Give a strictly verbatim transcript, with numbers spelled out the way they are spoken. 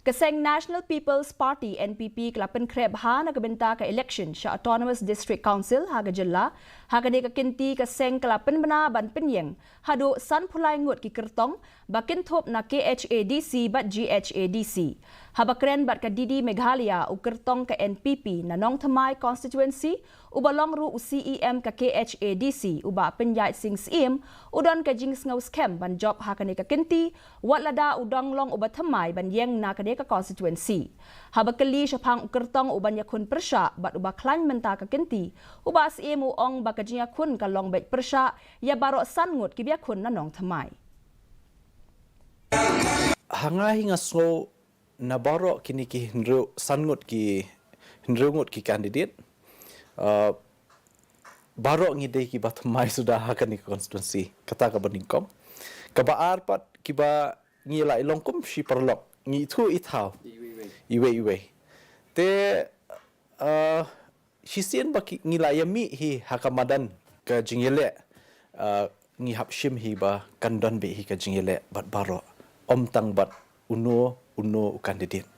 Ka seng National People's Party, N P P, ka la pynkhreh bha na ka bynta ka election sha Autonomous District Council ha ka jylla. Ha kane ka kynti ka seng ka la pynbna ban pynïeng haduh sanphew lai ngut ki kyrtong ba kynthup na K H A D C bad G H A D C. Haba kren bad ka D D Meghalaya, u kyrtong ka N P P na Nongthymmai constituency, uba long ruh u C E M ka K H A D C, u Bah Pynïaid Sing Syiem, u don ka jingsngew skhem ban jop ha kane ka kynti, wat lada u dang long uba thymmai ban ïeng na kane ka constituency. Haba kylli shaphang u kyrtong uban ïakhun pyrshah bad uba khlaiñ mynta ka kynti, u Bah Syiem u ong ba ka jingïakhun ka long beit pyrshah ïa baroh san ngut kiba ïakhun na Nongthymmai. Ha nga hi nga sngew na baroh kine ki hynriew san ngut ki, hynriew ngut ki candidate, uh, baroh ngi dei kiba thymmai suda ha kane ka constituency, kata kaba nyngkong. Kaba ar pat, kiba ngi la i long kum shi paralok, ngi ithuh i thaw iwei iwei. Te, uh, shisien ba ki, ngi la ïa mih hi ha ka madan ka jingïaleh, uh, ngi hap shim hi ba kan don beit hi ka jingïaleh bad baroh, ym tang bad uno uno u candidate.